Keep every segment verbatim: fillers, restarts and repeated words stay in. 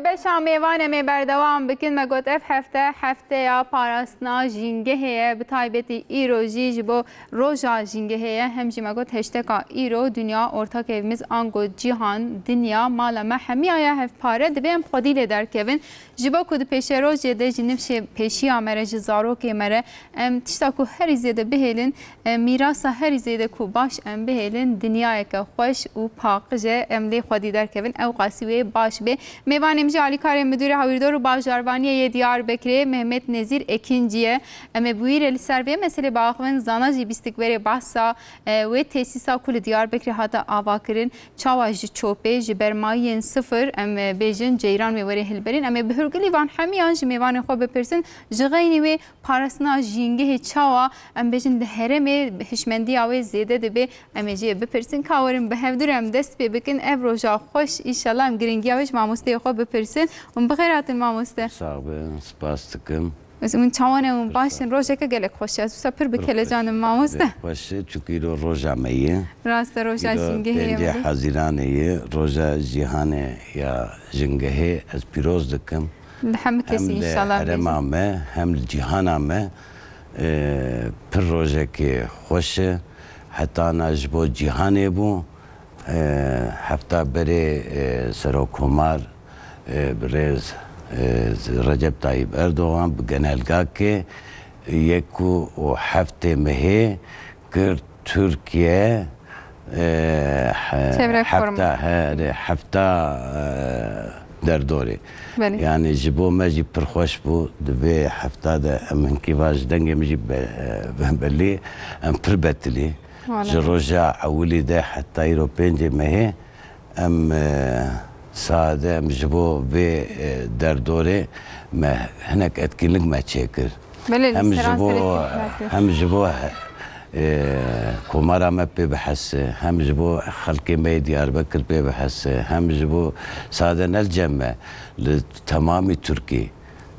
Beşa mêvan em ê berdewam bikin. Me got ev hefte, hefteya parastina jîngehê ye. Bi taybetî îro jî ji bo roja jîngehê ye. Hem jî me got heşteka îro dinya ortakê min ango cîhan, dinya, mala me hemiya ye hevpare. Divê em xwedî lê derkevin. Ji bo ku di pêşerojê de ji nifşê pêşiya me re, ji zarokê me re, em tişta ku herî zêde bihêlin, e, mîrasa herî zêde ku baş em bihêlin, dinyayeke xweş û paqij e, em lê xwedî derkevin, ew qasî wê baş bê. Mêvanê min jî alîkarê Midûrê Hawîrdor û Bajarvaniyê yê Diyarbekirê, Mehmet Nezîr Ekincî ye. Em ê bi wî re li ser vê meselê biaxivin, zana jî bîstikverê behsa, e, wê tesîsa ku li Diyarbekirê hate avakirin, çawa ji çopê, ji bermayiyên sifir, em, e, bêjin, ceyran wê werê hilberîn. Em ê bi hûrgilî van hemiyan ji mêvanê xwe bipirsin, ji xeynî wê parastina jîngehê çawa, em bêjin, di herêmê hişmendiya wê zêde dibe, em ê jê bipirsin. Ka werin bi hevdû re em dest pê bikin. Ev roja xweş, înşallah em giringiya wê ji mamosteyê xwe bipirsin. Hûn bi xêr hatin, mamoste. Sax bin, spas dikim. Ez hûn çawan e, hûn baş in? Rojeke gelek xweş e. Ez wisa pir bi kelecan im, mamoste. Xweş e, çunkî îro roja me ye. Rast e, roja jîngehê ye. Îro pêncê Hezîranê ye, roja cîhanê ya jîngehê, ez pîroz dikim. Li hemî kesî înşallah bêjin. Hem li herêma me, hem li cîhana me, e, pir rojekê xweş e. Heta na ji bo cîhanê bû. E, hefta berê, e, Serokkomar, e, birêz, e, Recep Tayyip Erdogan bi genelgakê yek û heftê mehê kir Tirkiye, e, he-, Çevre koruma. Hefta, he, hefta, e, derdorê. Belê. Yani ji bo me jî pir xweş bû. Di vê hefta de em hinkî va ji dengê min jî be-, e, belî, em pir betilî. Wala. Ji roja ewilî de heta îro pêncê mehê em, e, sade em ji bo vê, e, derdorê me hinek etkinlik me çêkir. Belê, li seranserê kêf hatin. Hem ji bo, hem ji bo, e, komara me pê bihese, hem ji bo xelkê me yê Diyarbekir pê bihese, hem ji bo sade ne li cem me, li temamî Tirkî.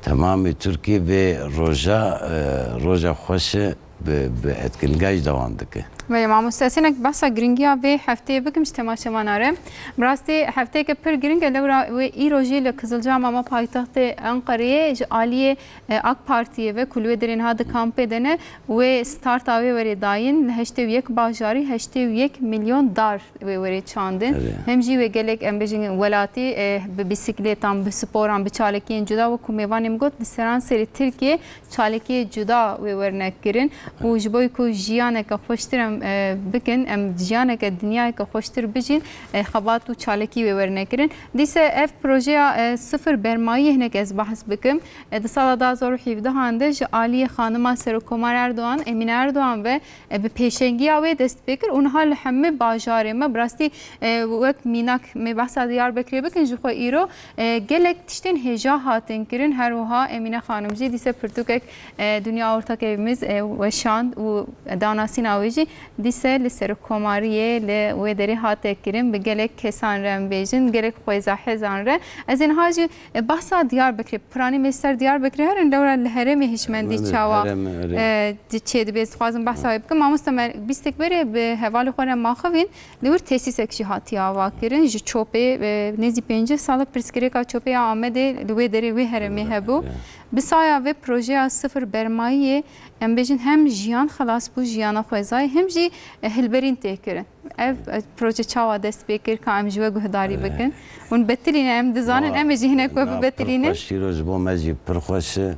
Temamî Tirkî vê roja, e, roja xweş e. bi, bi etkinliga jî dewam dike. Belê, mamoste, ez hinek behsa giringiya vê hefteyê bikim ji temaşevana re. Bi rastî hefteyeke pir giring e, lewra wê îro jî li Kizilcama me paytextê Enqereyê ji aliyê, e, AK Partiyê ve ku li wê derê niha di kampê de ne, wê starta wê werê dayîn, li heştê û yek bajarî heştê û yek milyon dar wê werê çandin. Tabii. Hem jî wê gelek, em bêjin, welatî, e, bi bisiklêtan, bi sporan, bi çalakiyên cuda, wekî mêvanê min got, di seranserê Tirkiyê çalakiyê cuda wê werine kirin û ji bo ku jiyaneke xweştir em, e, bikin, em jiyaneke, dinyayeke xweştir bijîn, e, xebat û çalakî wê werine kirin. Dîse ev projeya, e, sifir bermayiyê hinek ez behs bikim. E, di sala du hazar û hevdehan de ji aliyê xanima Serokkomar Erdogan, Emîne Erdogan ve, e, bi pêşengiya wê dest pê kir û niha li hemî bajarê me, bi rastî, e, wek mînak me behsa Diyarbekirê bikin, ji xwe îro, e, gelek tiştên hêja hatin kirin. Her wiha Emîne Xanim jî dîse pirtûkek, e, Dinya Ortakê Miz, e, weşand û danasîna wê jî dîse li Serokkomariyê, li wê derê hate kirin, bi gelek kesan re em bêjin, gelek xwêza hêzan re. Ez ê niha jî, e, behsa Diyarbekirê, piranî me ser Diyarbekirê herin, lewra li herêmê hişmendî çawa, e, di çê dibe, ez dixwazim behsa wê bikim. Mamoste, me bîstek berê bi hevalê xwe re maxivîn, li wir tesîsek jî hatiye avakirin. Ji çopê, e, nêzî pêncî sal e pirsgirêka çopê ya Amedê li wê derê wê herêmê hebû. Bi saya vê projeya sifir bermayiyê, em bêjin, hem jiyan xelas bû, jiyana xwezayê, hem jî, e, hilberîn tê kirin. Ev, e, proje çawa dest pê kir, ka em ji we guhdarî bikin? Hûn betilî ne, em dizanin, em ê jî hinek we bibetilînin. Pir xweş, îro ji bo me jî pir xweş e.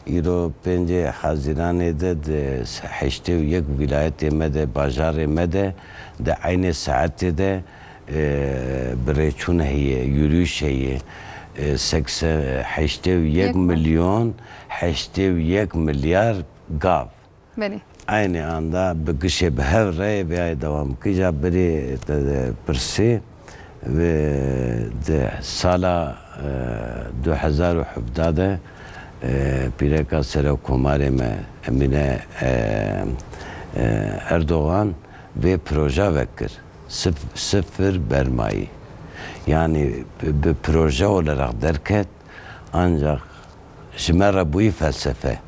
Îro pêncê Hezîranê de di heştê û yek wîlayetê me de, bajarê me de, di eynê saetê de, e, birêçûn heye, yürüyüş heye. E, seksen, heştê û yek milyon, heştê û yek milyar gav. Belê. Eynî anda bi gişê bi hev re vê ay dewam bike. Îca berê te pirsê ve di sala, e, du hezar û hevdeh de, e, pîreka Serokkomarê me Emîne, e, e, Erdogan vê proja vekir. Sif-, sifir bermayî. Yani bi, bi proje olarak derket, ancak ji me re bûyî felsefe.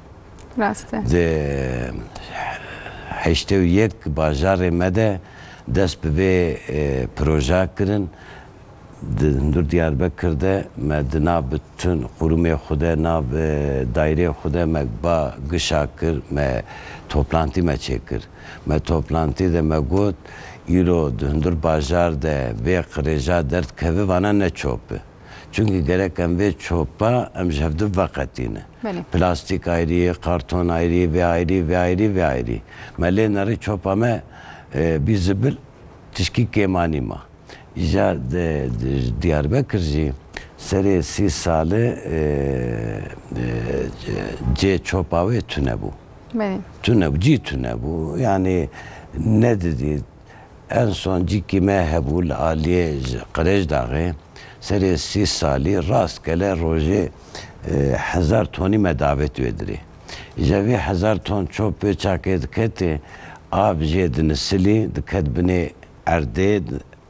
Rast e. Di heştê û yek bajarê me de dest bi vê, e, proja kirin. Di hundir Diyarbekir de me di nav bütün qurumê xwe de, nav, e, dairê xwe de me ba gişa kir, me toplantî me çêkir. Me toplantî de me got, îro di hundir bajar de vê qirêja derdikeve, vana ne çop e. Çunkî gerek em vê çopa em ji hev di veqetîne. Belê. Plastîk ayrî, karton ayrî, vê ayrî, vê ayrî, vê ayrî. Me lê nerî çopa me, e, bî zibil, tişkî kêmanî ma. Îja di, di Diyarbekir jî serê sî salî, e, e, cê çopa wê tune bû. Belê. Tune bû, cî tune bû. Yanî nedidî. En son cîkî me hebû li aliyê ji Qirêjdaxê, serê sî salî rastgele rojê, e, hezar tonî me davêt wê dirê. Îja vê hezar ton çop wê çakê diketê, av jê dinisilî, diket binê erdê,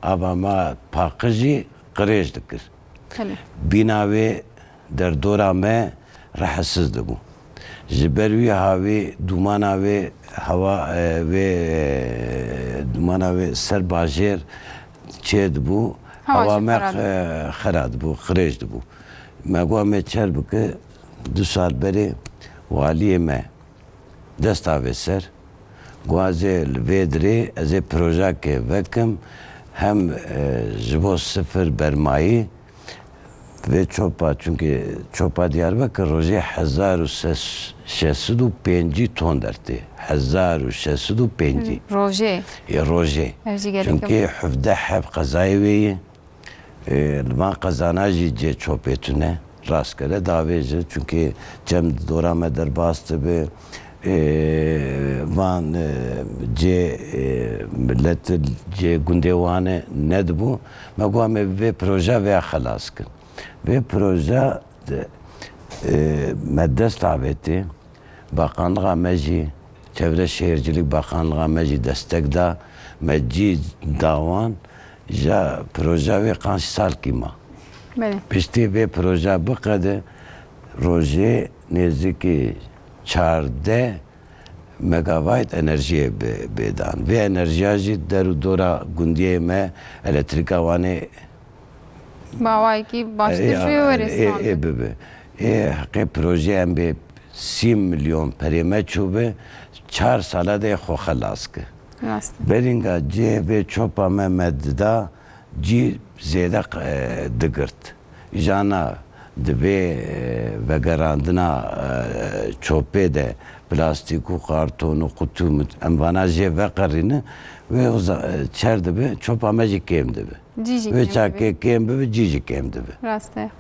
ava ma paqijî qirêj dikir. Belê. Bîna wê derdora me rehetsiz dibû. Ji ber wî havî dûmana wê hewa, e, wê, e, dûmana wê ser bajêr çê dibû. Hewa Hewa jî me xera xe-, xera dibû, qirêj dibû. Me got me çer bike, du sal berê waliyê me dest avê ser. Got ez ê li vê dirê ez ê projake vekim, hem, e, ji bo sifir bermayî vê çopa, çunkî çopa Diyarbekir rojê hezar û şeş sed û pêncî ton dertê. Hezar û şeş sed û pêncî. Rojê. Ê, rojê. Ev jî gelek Çunkî hevdeh heb qezayê wê ye. Ê, li van qezana jî cê çopê tune, rastgele davêjin, çunkî cem di dora me derbas dibe. Ê, van, ê, cê, ê, milet cê gundê wan e nedibû. Me got, em ê vê proje vê xelas kin. Vê proje de, ê, me dest avêtê. Bakanlığa me jî, Çevre Şehircilik Bakanlığa me jî destek da, me cî da wan, ja proja wê qanc salkî ma. Belê. Piştî vê proja biqede, rojê nêzîkî çardeh megawayt enerjiyê bê, bê dan. Vê enerjiya jî der û dora gundiyê me elektrîka Wanê Bi awayekî baştir Ê, jê were ê, standin. Ê bibe. Ê heqê projeyê em bê sî milyon perê me çûbe, çar sala de xwe xelas ke. Rast e. Berînga cihê vê çopa me me dida, cî zêde, e, digirt. Îjana di vê, e, vegerandina, e, çopê de plastîk û karton û qutû mit-, em vana jê veqerîne, wê o za-, e, çer dibe, çopa me jî kêm dibe. Cî jî Wê kêm çakê dibe. Kêm bibe, cî jî kêm dibe. Rast e.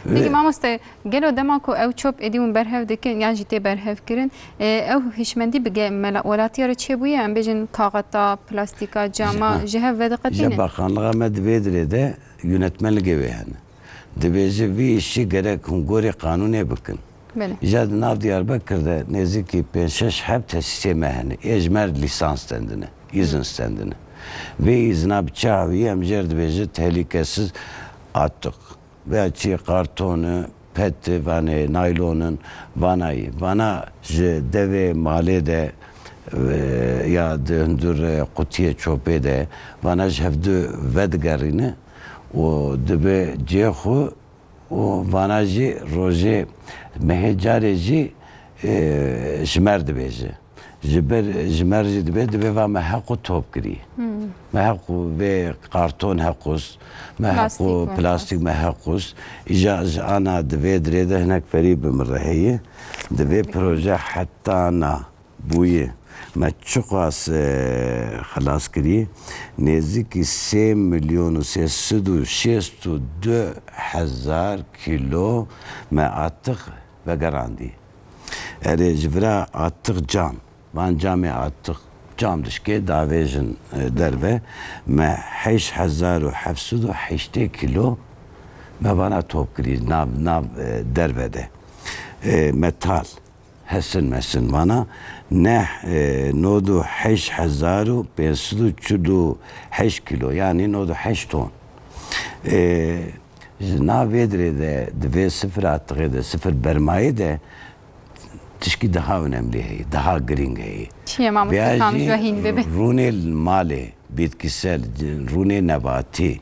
Wê Peki mamoste, gelo dema ku ew çop êdî hûn berhev dikin yan jî tê berhev kirin, e, ew hişmendî bi ge-, mela-, welatiya re çêbûye, em bêjin kaxeta, plastîka, cama, Ji, ha. ji hev Ji vediqetînin? Bakanlığa me di vê dirê de yönetmenligê wê hene. Dibêje vî îşî gerek hûn gorî qanûnê bikin. Belê. Îja di nav Diyarbekir de nêzîkî pênc şeş heb tesîsê me hene. Ê ji me re lîsans stendine, îzin stendine. Vê îzina bi çi hawî em jê re dibêje tehlîkesiz atik. Veya çi karton e, pet e, vanê naylon in, vana yî. Vana ji devê malê de, e, ya di hundir, e, qutiyê çopê de, vana ji hevdu vedigerîne û dibe cihê xwe û vana jî rojê mehê carê jî, e, ji me re dibêje. Ji ber, ji me re jî dibe, dibe va me heqû top kirî. Hmm. Me heqû vê karton heqûs, me heqû Plastîk me plastik heqûs. me heqûs. Îja ji ana di vê dirê de hinek ferî bi min re heye. Di vê proje heta na bûye. Me çiqas, e, xelas kirî? Nêzîkî sê milyon û sê sed û şêst û du hezar kîlo me atik vegerandî. Erê, ji vira atik cam. Van camê atik cam dişkê davêjin, e, derve. Me heşt hezar û heft sed û heştê kîlo me vana top kirî nav, nav, e, derve de. E, metal. Hesin mesin vana ne, e, nod û heşt hezar û pênc sed û çil û heşt kîlo, yanî nod û heşt ton. E, ji nav vê dirê de, di vê sifir atixê de, sifir bermayê de tişkî daha önemli heye, daha girîng heye. Çi ye mamoste, Veya tam jî jî wehîn bibe? Rûnê malê, bitkisel, rûnê nebatî.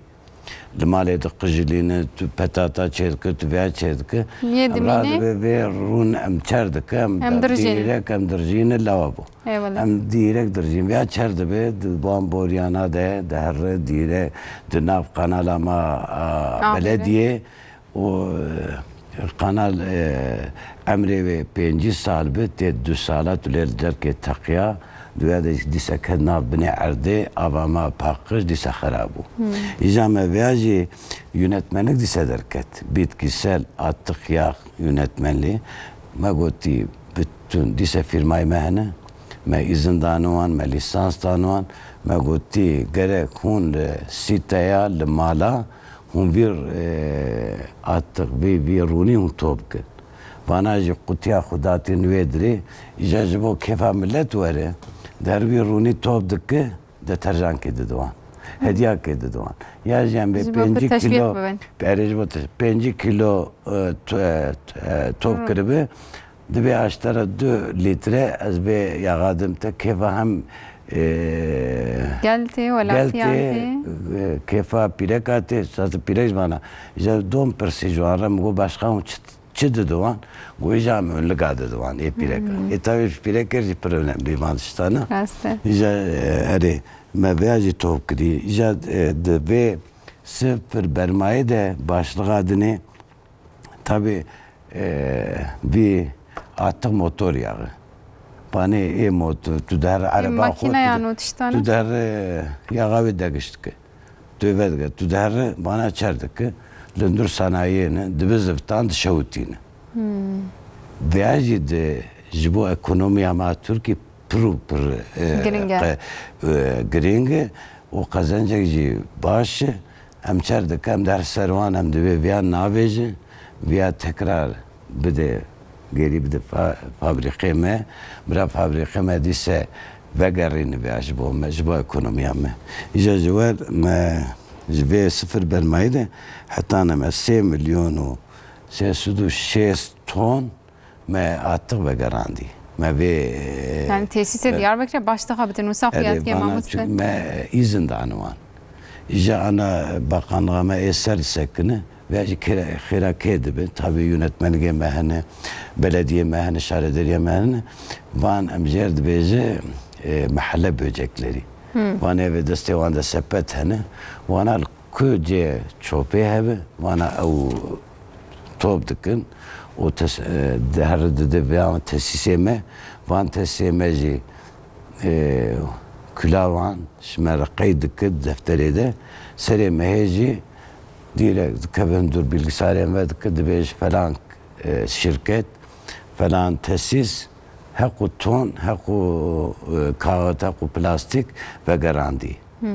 Li malê diqijilîne, tu petata çêdike, tu vêya çêdike. Yê Em dimîne? Radibê vê rûn em çer dike, em Em dirjîne. Dîrek em dirjîne lawa bû. Eyvallah. Em dîrek dirjîn. Vêya çer dibe, di wan boryana de, dihere dîre, di nav kanala ma, a, Aferin. Belediyê û, e, kanal, e, emrê wê pêncî sal bi, tê du sala tu lê li derkê teqiya, duya de dîsa ket nav binê erdê, ava ma paqij dîsa xera bû. Hmm. Îja me vêya jî yönetmenlik dîsa derket. Bitkisel atık yağ yönetmenliği. Me gotî, bütün dîsa firmayê me hene. Me îzin dane wan, me lîsans dane wan. Me gotî, gerek hûn li sîteya, li mala, hûn vî, e, atik, vî, vî rûnî hûn top bikin. Vana jî qutiya xwe datin wê dirê, îja ji bo kêfa millet were, der vî rûnî top dike, deterjankê dide wan. Hediyakê dide wan. Ya jî em bê Ji bo ku pêncî teşwîq kilo, bibin. Erê ji bo te-, pêncî kilo, e, to-, e, e, top Hı. kiribe, Divê aştera du lître ez vê yaxa dim te kêfa hem, e, Gel tê, gel welatiyan tê, tê. E, kêfa pîreka tê, saz pîrek ji vana. Ji dom pirsî ji wan re, min got, "Başka hûn çi, çi didin wan?" Got, "Îja em ûnliga didin wan, ê pîreka." Hmm. Ê tabii pîrekê jî pir önemli van tiştana. Rast e. Îja, e, erê, me vêya jî top kirî. Îja, e, di vê sifir bermayê de başlixa dinê Tabii, e, vî atik motor yağı. Panê ê motor, tu der Ê ereba xwe, makîne tu, yan û tiştane? Tu der, e, yaxa wê degiş dike. Tu vê dike, tu der bana çer dike. Lindur sanayiyê ne, dibi ziftan dişewitîne. Hmm. Vêya jî di, ji bo ekonomiya ma Tirkî pir û pir, e, Giring e. qe-, e, giring e û qezencek jî baş e. Em çer dikin, em der ser wan, em divê viya navêjin, viya tekrar bide, gêrî bide fa-, fabrîqê me. Bira fabrîqê me dîse vegerîne viya ji bo me, ji bo ekonomiya me. Îja ji wer me ji vê sifir bermayî de hetane me sê milyon û sê sed û şêst ton me atik vegerandî. Me vê, e, Yani tesîsê me Diyarbekirê baş dixa bidin wisa Erê, xuyatiye vana, mamoste. Çünkü me îzin dane wan. Îja ana bakanlığa me ê ser sekine ve jî kira-, xêra kê dibe. Tabii yönetmenligê me hene, belediye me hene, şarederiye me hene. Van em jêr dibêje, e, mahale böcekleri. Hmm. Van eve destê wan de sepet hene. Wana li ku cê çopê hebe, wana ew top dikin û tes-, e, di her di di van tesîsê me, van tesîsê me jî, e, kula wan ji me re qeyd dikir defterê de, serê mehê jî dîrek dikevin dur bilgisayarên me dikir, dibêje falan, e, şirket, falan tesîs, heqû ton, heqû, e, kaxit, heqû plastik vegerandî. Hmm.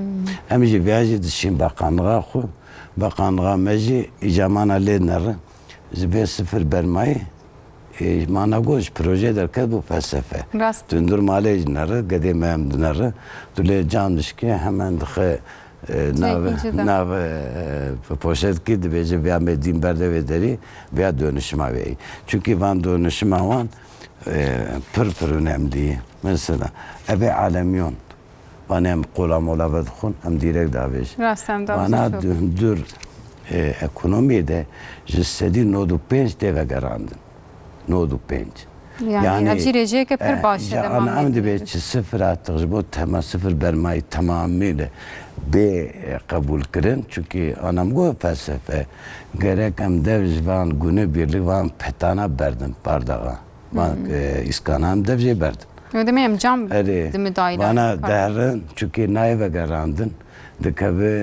Em jî viya jî dişîn beqanıxa xwe. Beqanıxa me jî îcamana lê nere. Ji vê sifir bermayî, e, mana got ji proje derket bû felsefe. Rast. Tundur malê jî nere, gedê me em dinere. Tu lê cam dişkê hemen dixe, e, nav, Cihekî cida. Nav, e, poşetkî dibêje viya me dîn berde vê derî, viya dönüşüma vê. Çünkü van dönüşüma wan, e, pir pir önemli. Mesela, eve alemiyon. Van em qola mola vedixwin, em dîrek davêjin. Rast em davêjin. Vana çok. Dü-, dür, e, ekonomiyê de ji sedî nod û pênc tê vegerandin. Nod û pênc. Yani, Yani, ev jî rêjeyeke pir e, baş e, ja ana em dibê çi sifir artık ji bo tema sifir bermayî tamamî de bê, e, qebûl kirin. Çünkü anam got felsefe. Gerek em dev ji van günübirlik van petana berdin bardaxa. Van, Hmm. e, îskana em dev jê berdin. Wê demê em cam Erê, di müdahale vana kar. Derin, çünkü nayê vegerandin, dikeve,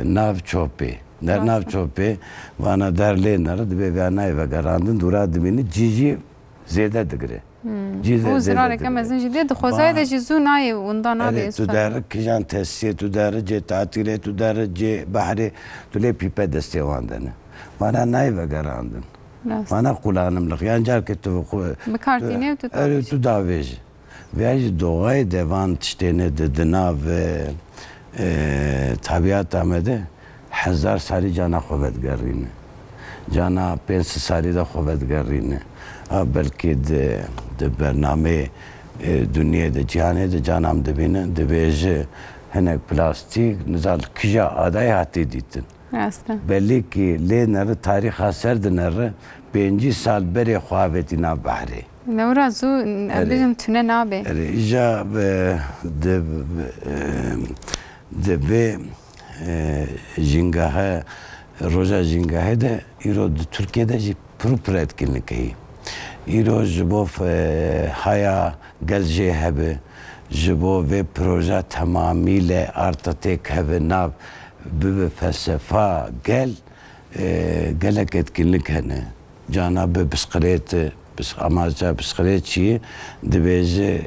e, nav çopê. Der nav Rast e. Çopê, vana der lê nere, dibê veya nayê vegerandin, dûra dimîni, cî jî zêde digire. Hmm. Cî zê-, Bu zêde zirareke digire. Mezin jî dê, di xwezayê Vana de jî zû nayê winda nabê Erê, tu êsta. Der kijan tesîsê, tu der cê tatilê, tu der cê behrê, tu lê pîpe destê wan de ne. Vana nayê vegerandin. Rast. Vana qulanimlik. Yan carkê tu xwe, Bi kar tu, tînê û tu erê, davêjî. Tu davêjî. Vêya jî doğayê de van tiştê ne di, di nav, e, e, tabiata me de hezar salî cana xwe vedigerîne. Cana pênc sed salî de xwe vedigerîne. A belkî di, di bernameyê, e, dinyê de, cîhanê de cana em dibîne, dibêje, Hinek plastîk, nizam li kîja adayê hatiye dîtin. Rast e. Belê kî lê nere tarîxa ser dinere, pêncî sal berê xwe avêtî nav behrê. Lewra zû, em Erê. bêjin tune nabe. Erê, îja, e, di, e, di vê, e, jîngahe, roja jîngahê de îro di Tirkiye de jî pir û pir etkinlik heye. Îro ji bo, e, haya gel jê hebe, ji bo vê proja temamî le arta têk hebe nav bibe felsefa gel, e, gelek etkinlik hene. Cana bi bisiklet, bis-, amaca bisiklet çi ye? Dibêje,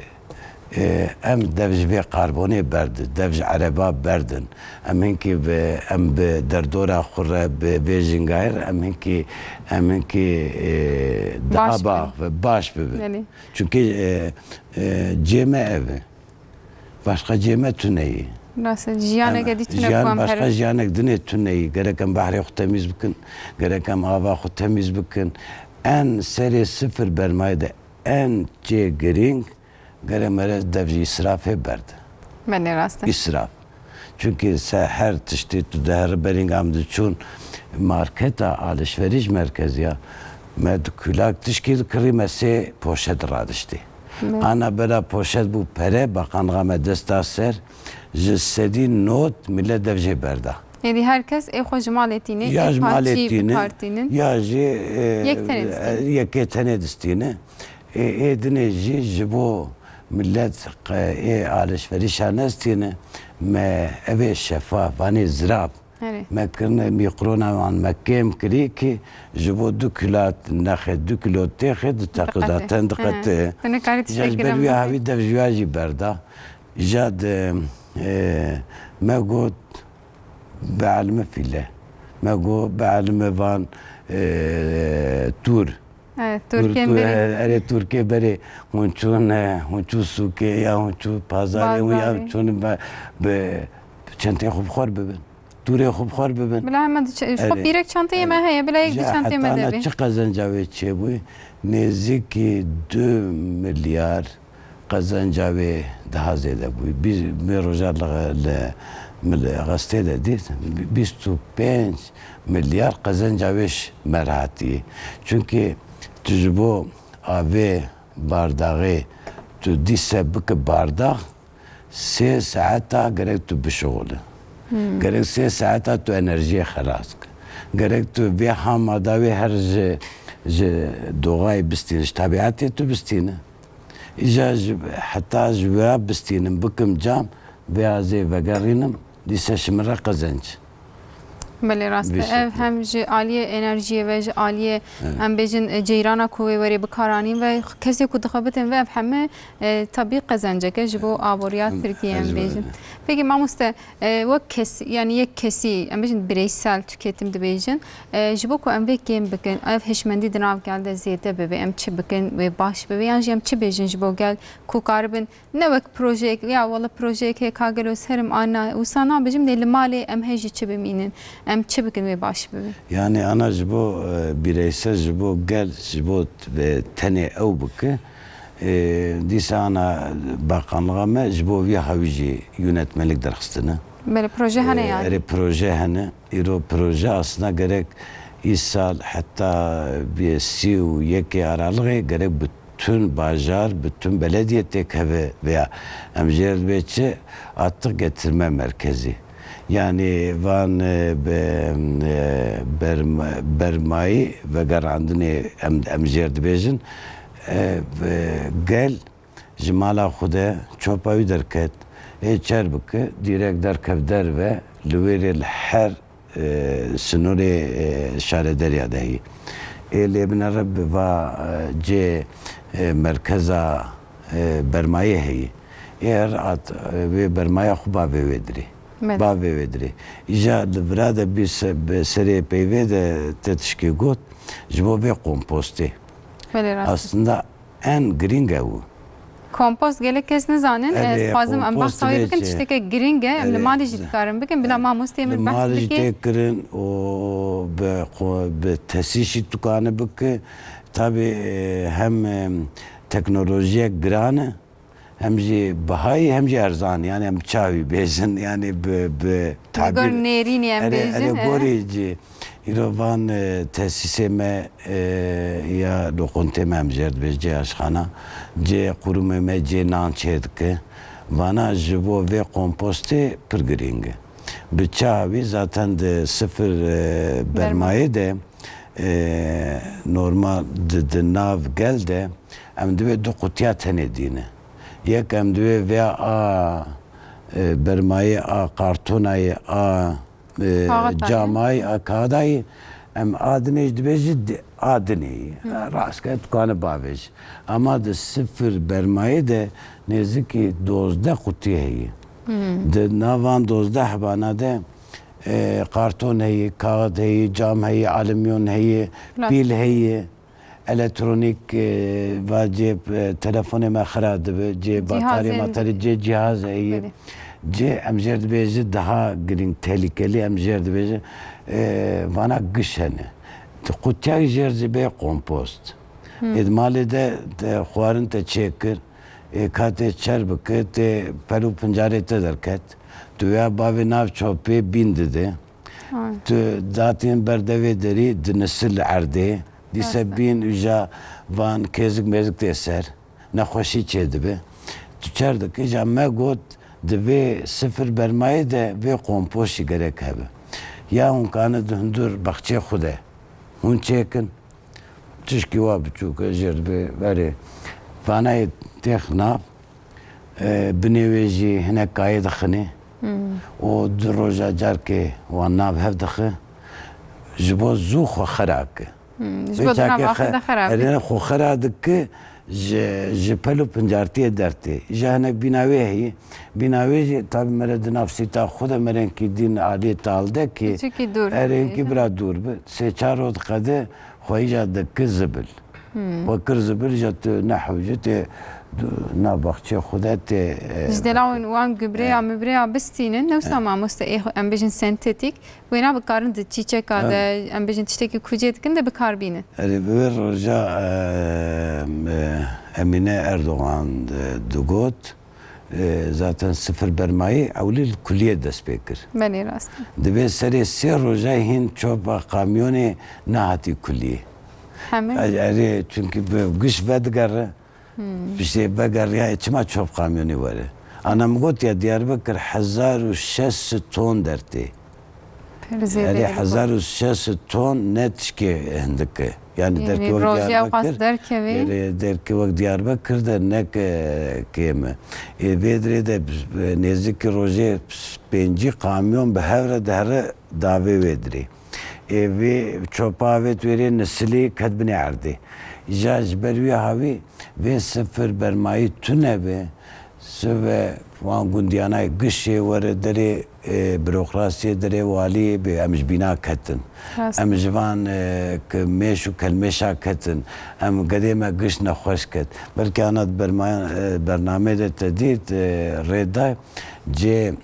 e, em dev ji vê karbonê berdin, dev ji ereba berdin. Em hinkî bi, em bi derdora xwe re, bi vê jîngayê re, em hinkî, em hinkî, e, daha Baş bibin. bax ve baş bibin. Belê. Çunkî, e, e, cê me ev e. Başqa cê me tune ye. Rast e, jiyaneke Em, dî tune jiyan, ku em başqa here. jiyanek dinê tune ye. Gerek em behrê xwe temîz bikin, gerek em ava xwe temîz bikin. En serê sifir bermayê de en çê girîng gere mere dev ji îsrafê berde. Belê rast e. Îsraf. Çunkî se her tiştê tu diherî berîng em diçûn marketa alişverîş merkeziya me di kulak tişkî dikirî me sê poşet radiştî. Belê. Ana bera poşet bû pere, baqanxa me dest da ser, ji sedî not millet dev jê berda. Êdî her kes ê xwe ji malê tîne, Ya ê ji malê partî tîne, bikartînin. ya jî, e, Yek tenê distîne. e, yekê tenê distîne. Ê, ê dinê jî ji bo millet qe-, ê alişverîşa nestîne, me evê şefaf, vanê zirab. Erê. Me kirine mîkrona wan, me kêm kirî ki ji bo du kilo nexê, du kilo têxê di teqî Diqete. zaten He. diqete. Tu nikarî tiştek Îja ji ber girem wî bike. havî dev ji wî jî berda. Îja di, e, me got, bi elime fîle. Me got, bi elime van, e, tûr. Evet, Tûr, Tirkiyên tûr, berê. e, erê Tirkê berê hûn çûn, e, hûn çû sûkê ya hûn çû pazarê hûn ya Bazarê. çûn be, bi çentê xwe bi xwe bibin. Tûrê xwe bi xwe bibin. Bila hemen di çe-, xwe Erê. pîrek çanteyê me heye, bila yek di Ya çanteyê me heta de na be. çi qezenca wê çêbû? Nêzîkî du milyar qezenca wê daha zêde bû. Bî-, vê roja li, li, li Xestê de dît, bîst û pênc milyar qezenca wê ji me re hatiye. Çunkî tu ji bo avê bardaxê tu dîse bike bardax, sê saeta gerek tu bişixule. Hmm. Gerek sê saeta tu enerjiyê xelas ke. Gerek tu vê hamada wê her ji, ji doğayê bistîne, ji tabiatê tu bistîne. Îja ji, heta ji wira bistînim, bikim cam, vê azê vegerînim, dîse ji min re qezenc. Belê rast e. Vê Ev şekilde. hem ji aliyê enerjiyê ve, ji aliyê Evet. em bêjin, e, ceyrana ku wê werê bikaranîn ve kesê ku dixebitin ve ev heme, e, tabî qezenceke ji bo aboriya Em, Tirkiyê em ez bêjin. Peki mamoste, e, wek kes, yani yek kesî, em bêjin bireysel tüketim dibêjin, e, ji bo ku em vê kêm bikin, ev hişmendî di nav gel de zêde bibe, em çi bikin wê baş bibe, yan jî em çi bêjin ji bo gel ku karibin ne wek projeyek, ya wele projeyek heye ka gelo ez herim ana, wisa nabêjim, lê li malê em hê jî çi bimînin, em çi bikin wê baş bibe? Yani ana ji bo, e, bireysel, ji bo gel, ji bo, e, tenê ew bike, e, dîsa ana bakanlığa me ji bo vî hawî jî yönetmelik derxistine. Belê, proje hene E, yani. Erê proje hene. Îro proje aslında gerek îsal heta bi sî û yekê aralığı gerek bi bütün bajar, bütün belediye têkeve veya em jê re dibê çi atık getirme merkezi. Yani van, e, be-, e, berma-, bermayî vegerandinê em, em jê re dibêjin, e, ve gel ji mala xwe de çopa wî derket, ê çer bike, dîrek derkev derve, li wê rê li her e, sînorê, e, şarederiya de heyî. Ê lê binere bi va, e, cê, e, merkeza, e, bermayê heyî. Ê her at, e, vê bermaya xwe bavê wê dirê. Belê. Bavê wê dirê. Îja li vira de bî se-, bi serê peyvê de te tişkê got, ji bo vê kompostê. Belê rast. Aslında en girîng ew. Kompost gelek kes nizanin. Erê, Ez dixwazim em kompost bahsa wê vê bikin, çi? Tişteke girîng e. Em li Erê, malê jî dikarin bikin. Bila mamosteyê min behs bike. Li malê jî tê kirin û bi xwe, bi tesî jî dikane bike. Tabii, e, hem, e, teknolojiyek giran e, Hem jî bihayî hem jî erzan, yani em çawa bêjin, yani bi, bi Li gor tabîr nêrînî em erê, bêjin, erê e. Gorî cî îro van, e, tesîsê me, e, ya loqontê me em jê re dibêjin cê aşxana, cê qurumê me cê nan çêdike. Vana ji bo vê kompostê pir girîng e. Bi çawa wî zaten di sifir, e, Berma. Bermayê de, e, normal di, di nav gel de em divê du qutiya tenê dîne. Yek em divê vêya a, e, bermayê, a kartonayê, a, e, Kaxitayê. Camayê, a kaxidayê, em a dinê jî dibêjin di-, a dinê. Hı. Rastke dikane bavêj. Ama di sifir bermayê de nêzikî dozdeh qutî heye. Hı. Di nav van dozdeh hebana de, e, karton heye, kaxit heye, cam heye, alüminyum heye, Plastik. Pîl heye. Elektronîk, e, va cê, e, telefonê me xira dibe, cê Cihazên batarya matarya, cê cihaz heye. Belê. Cê em jê re dibêjin daha girîng, tehlikeli, em jê re dibêjin, e, vana giş hene. Di qutiyek jê re zî bê kompost. Hmm. Ê di malê de te xwarin te çêkir, ê ka tê çer bike, tê pel û pincarê te derket. Tu ya bavê nav çopê bîn dide. Ay. Tu datên ber devê derî di nisil erdê. Dîse Rast e. Bîn uja van kêzik mêzik tê ser. Nexweşî çêdibe. Tu çer dike, îja me got, di vê sifir bermayê de vê kompoşî gerek hebe. Ya hûn kane di hundur baxçê xwe de hûn çêkin. Tişkî wa biçûk e, jêr dibe, berê. Vanayê têx nav, e, binê wê jî hinek kayê dixinê. Hmm. Û du roja carkê wan nav hev dixe. Ji bo zû xwe xera ke. Hmm, ji Vê bo dina çakê baxê xe-, de xera bî. Erê, xwe xera dike, ji, ji pel û pincartiyê dertê. Îja hinek bîna wê heye. Bîna wê jî tabî mere di nav sîta xwe de, merenkî dîn aliyê talde ki Piçikî dûr erê, hinkî bira dûr bi. Sê çar roj diqede, xwe îja dike zibil. Hmm. Xwe kir zibil, îja tu nehewci tê du-, nav baxçê xwe de tê, e, Ji delawên wan gübre ya, e, mübre ya bistînin, newsa e. Mamoste ê xwe, em bêjin sentetîk, wêna bikarin di çîçeka Ha. de, em bêjin tiştekî ku cê dikin de bikar bînin. Erê, bi wê roja, e, e, Emîne Erdogan, e, digot, e, zaten sifir bermayî ewlî li kuliyê dest pê kir. Belê, rast e. Divê serê sê roja hîn çopa kamyonê nehatî kuliyê. Hemî? E-, erê, çunkî bi giş vedigere, Hmm. Piştê vegeriyayê çima çop kamyonî were? Ana min got ya Diyarbekir hezar û şeş sed ton dertê. Pir zêde Erê, ye. Hezar û şeş sed ton ne tişkê hindik e. Yani Yanî derkê wek rojê ew qas Diyarbekir, derkevê? Erê, derkê wek Diyarbekir de ne ke-, kêm e. Ê vê dirê de, e, nêzikî rojê pêncî kamyon bi hev re dihere davê wê dirê. Ê vê çopa avêt wêrê nisilî ket binê erdê. Îja ji ber wî hawî vê sifir bermayî tune be, sibe wan gundiyana gişê were derê, e, burokrasiyê derê waliyê bê em ji bîna ketin. Rast. Em ji van, e, ki mêş û kelmêşa ketin. Em gedê me giş nexweş ket. Belkî ana di berma-, e, bernameyê de te dît, e, rê da cê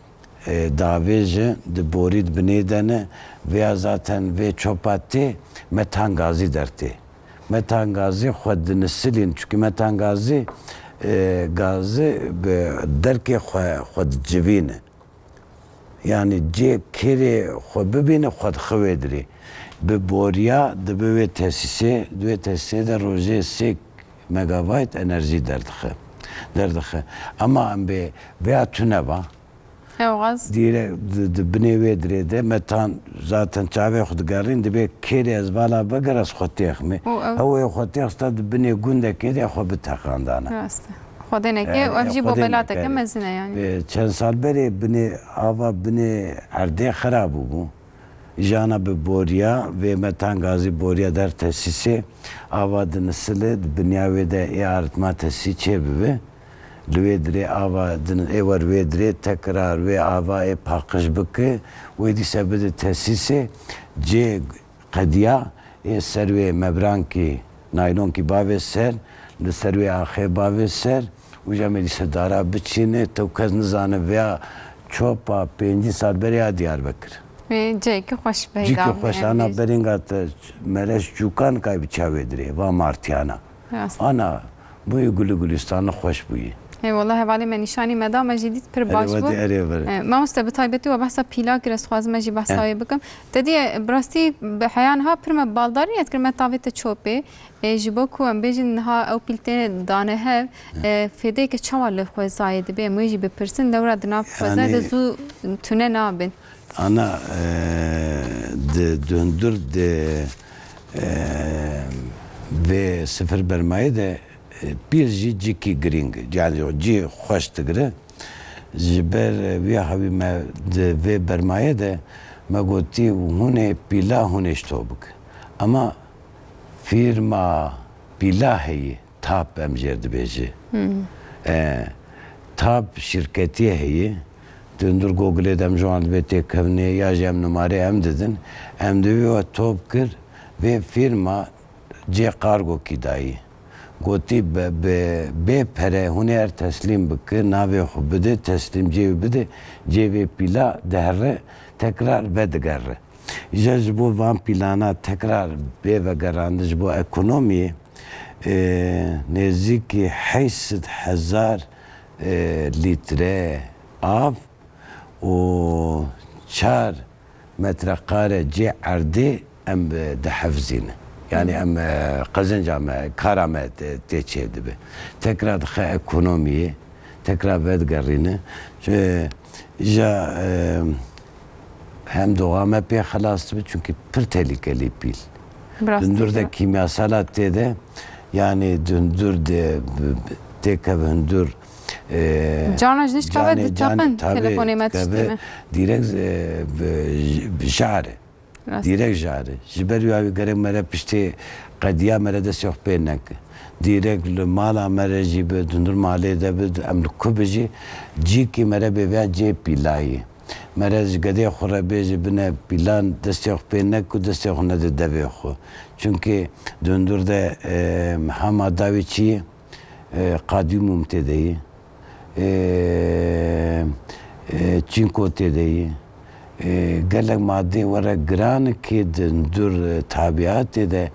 e, davêje di borî di binê de ne, vêya zaten vê çopa tê metan gazî dertê. Metan gazî xwe dinisilîn, çunkî metan gazî, e, gazî bi derkê xwe, xwe dicivîne. Yani cê kêrê xwe bibîne, xwe dixe wê dirê. Bi boriya dibe wê tesîsê, di wê tesîsê de rojê sê megabayt enerjî derdixe, derdixe. Ama em bê vêya tune ba, Ew gaz. Dîre di, di binê wê dirê de metan zaten çavê xwe digerîn, dibê kêrê ez vala biger ez xwe têxmê. Û ew Ew ê xwe têxista di binê gundekê de xwe biteqandana. Rast e. Xwedê neke, E, ev jî Xwedê bobelateke neke. Mezin e yani. E, çend sal berê binê ava binê erdê xira bûbû. Jana bi boriya, vê metan gazî boriya der tesîsê, ava di nisile, di binya wê de ê artma tesî çê bibe. Li wê dirê ava din ê wer wê dirê tekrar wê ava ê paqij bike, wê dîse bide tesîsê, cê qediya ê ser wê mebrankî, naylonkî bavê ser, li ser wê axê bavê ser, û jemê dîse dara biçîne, tew kes nizane vêya çopa pêncî sal berê ya Diyarbekir. Wê cihekî xweş peyda Cîkî be, xweş em ana bêjin. Berînga te mereş çûkan kay bi çavê dirê, va martiyana. Rast. Ana bûyî gulî gulîstanî xweş bûyî. Hey, wallah, hevalê me nîşanî me da, me jî dît pir Erê baş bû. Erê, were. E, mamoste, bi taybetî we behsa pîla kir, ez dixwazim ez jî behsa Heh. wê bikim. Te dî, bi rastî, bi heya niha pir me baldarî nedikir, me tavête çopê. E, ji bo ku em bêjin niha ew pîl tê dane hev, e, fêdeyeke çawa li xwezayê dibe, em wê jî bipirsin, lewra di nav xwezayê de Yanî zû tune nabin. Ana, e, di, di hundir di, e, vê sifir bermayê de, e, pîl jî cîkî girîng, yani cî xweş digire. Ji ber, e, vî hewî me di vê bermayê de me gotî hûn ê pîla hûn ê ji to bike. Ama fîrma pîla heye, TAP em jê dibêjî. E, TAP şîrketiyê heye. Di hundir Googleê de em ji wan dibê têkevnê ya jî em numarê em didin. Em divê we top kir, vê fîrma cê kargokî dayî. Gotî bi, bi, bê pere hûn ê er teslîm bike, navê xwe bide, teslîmciyê wî bide, cê vê pîla dihere, tekrar vedigere. Îja ji bo van pîlana tekrar bê vegerandin ji bo ekonomiyê, e, nêzîkî heyşt sed hezar, e, lître av û çar metreqare cê erdê em, e, dihefzînin. Yani em, e, qezenca me, kara me tê, tê çêdibe. Tekrar dixe ekonomiyê, tekrar vedigerîne. Ji, ja, e, hem doğa me pê xelas dibe, çünkü pir tehlikelî pîl. Bi rastî Hundur de ya. Kîmyasala tê de, yani hundur de, têkeve hundur, e, Cana ji nişka ve canê, ditapin, canê, tabii, telefonê me tiştê me. Direkt, e, bi, bi jare. Rast. Dîrek jare. Ji ber wî awî gerek mere piştê qediya mere destê xwe pê neke. Dîrek li mala mere jî bi, dundur malê de bi, em li ku bi jî, cîkî mere bê veya cê pîlayî. Mere ji gedê xwe re bêje bine pîlan destê xwe pê nek û destê xwe nede devê xwe. Çunkî dundur de, e, hema dawî çi ye? E, kadyumum tê de ye. E, e, çinko tê de ye. E, gelek madeyê were giran ki di hundur, e, tabiatê de,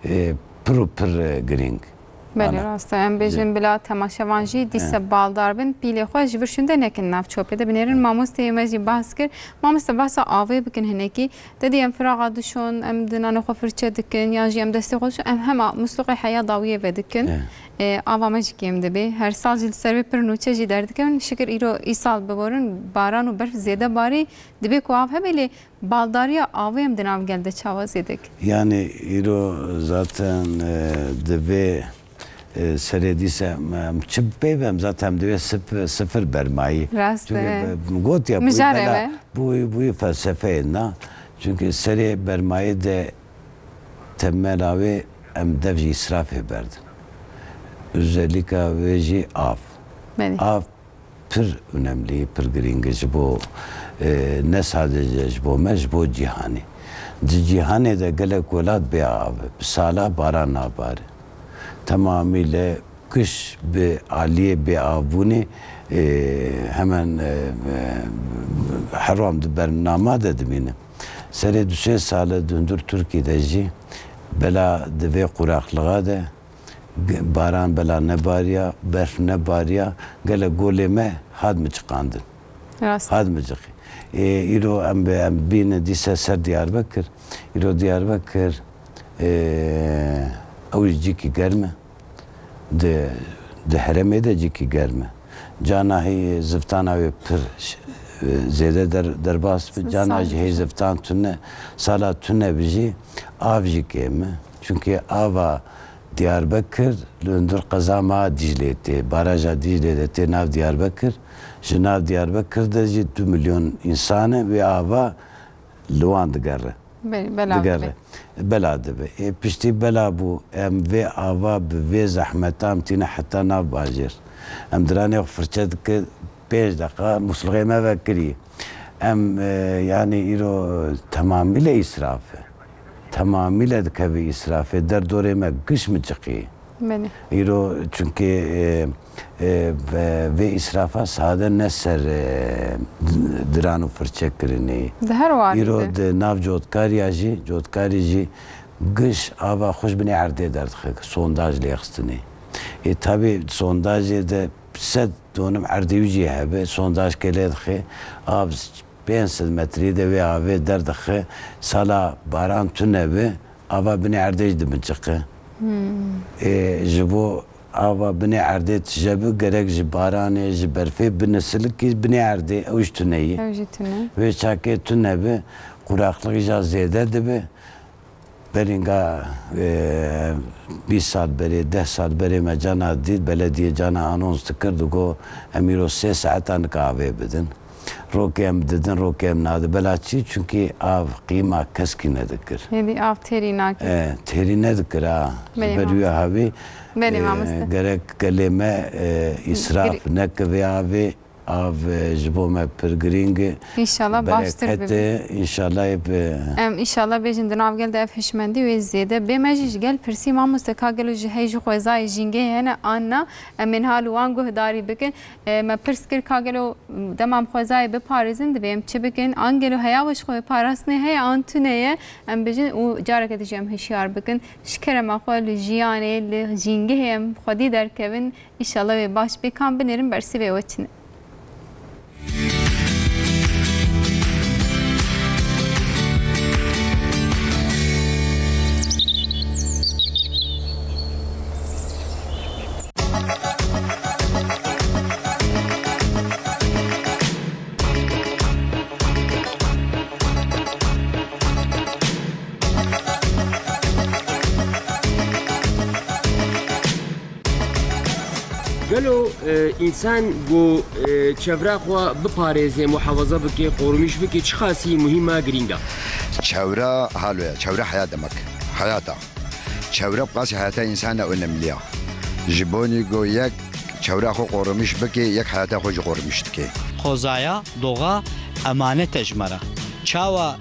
e, pir û pir, e, girîng. Belê, rast e. Em bêjin bila temaşevan jî dîse baldar bin, pîlê xwe ji vir şûnde nekin nav çopê de. Binêrin mamosteyê me jî bahs kir. Mamoste, bahsa avê bikin hinekî. Te dî em firaxa dişon, em di nanê xwe firçe dikin, yan jî em destê xwe dişon, em hema musluqê heya dawiyê vedikin. E, ava me jî kêm dibe. Her sal jî li ser wê pir nûçe jî derdikevin. Şikir îro îsal biborin, baran û berf zêde barî, dibe ku av hebe, lê baldariya avê em di nav gel de çawa zêde kir? Yani îro zaten, e, divê, e, serê dîse em, em çi pê bem, zaten em divê sif-, sifir bermayî. Rast e. Çünkü be-, gotiye, bu Mijare bela, be. Bu, bu felsefeyê na. Çünkü serê bermayî de temela wê em dev ji îsrafê berdin. Özellikle wê jî av. Belê. Av pir önemli, pir girîng e ji bo, e, ne sadece ji bo me, ji bo cîhanê. Di cîhanê de gelek welat bê av e. Bi sala baran nabare. Tamamîle giş bi aliyê bêavbûnê, e, hemen, e, e, her wan di bernama de dimîne. Serê du sê sale di hundir Tirkî de jî bela di vê quraqlixa de Ge-, baran bela nebariya, berf nebariya, gelek golê me hat miciqandin. Rast. Hat miciqî. Ê, îro em bi, em bîne dîse ser Diyarbekir. Îro Diyarbekir, ê, ew jî cîkî germ e. Di, di heremê de cîkî germ e. Cana hî ziftana wê pir ş-, zêde der-, derbas bi. Cana jî hê ziftan tune, sala tune bi jî av jî kêm e. Çünkü ava Diyarbekir, li hundir qeza me a Dîclê tê, baraja Dîclê de tê nav Diyarbekir. Ji nav Diyarbekir de jî du milyon însan e, wê ava li wan digere. Belê, bela Digere. dibe. Bela dibe. Ê, piştî bela bû, em vê ava bi vê zehmeta em tîne heta nav bajêr. Em diranê xwe firçe dike, pênc deqa muslixê me vekirî. Em, e, yani îro temamîle îsraf e. Temamîle dikeve îsrafê, derdorê me giş miciqî. Belê. Îro çunkê, e, e, ve-, vê îsrafa sade ne ser, e, diran û firçe kirinê. Di her warî Îro de. di nav cotkariya jî, cotkarî jî giş ava xwe ji binê erdê derdixe, sondaj lêxistinê. Ê, tabî sondajê de sed donim erdê wî jî hebe, sondaj ke lê dixe, av pênc sed metrî de wê avê derdixe, sala baran tune be, ava binê erdê jî dibinçiqe. Hmm. Ê, ji bo ava binê erdê tije bi, gerek ji baranê, ji berfê binisilikî binê erdê, ew jî tune ye. Ew jî tune. Wê çakê tune bi, quraqlixî ja zêde dibe. Berînga, e, bîst sal berê, deh sal berê me cana dît, belediyê cana anons dikir, digo, "Em îro sê saeta nika avê bidin." Rokê em didin, rokê em nadin. Bela çi? Çunkî av qîma keskî nedikir. Hêdî av têrî nakir. E, têrî nedikir, ha. Belê, ber wî mamoste. Havî, Belê, e, mamoste. Gerek gelê me, e, îsraf Gir- neke vê avê. Av, e, ji bo me pir girîng e. Înşallah baştir bibe. Bereket e, înşallah ê bi- Em înşallah bêjin di nav gel de ev hişmendî wê zêde bê. Me jî ji gel pirsî, mamoste, ka gelo ji hey ji xwezayê jîngehê hene an na? Em ên hal û wan guhdarî bikin. E, me pirs kir ka gelo dema em xwezayê biparêzin, divê em çi bikin? An gelo heya we ji xwe parastinê heye an tune ye? Em bijin û careke din jî em hişyar bikin. Ji kerema xwe li jiyanê, li jîngehê em xwedî derkevin. Înşallah wê baş bê. Kan binêrin, bersivê we çi ne? Gelo, e, însan ku, e, çevra xwe biparêze, muhafaza bike, qorumîş bike, çiqasî muhîm e, girîng e? Çevra halo ye, çevra heya demek. Heyat e. Çevre bi qasî heyata însan e, önemli ya. Ji bonî ku yek çevra xwe qorumîş bike, yek heyata xwe jî qorumîş dike. Xwezaya, doğa emanet e ji me re. Çawa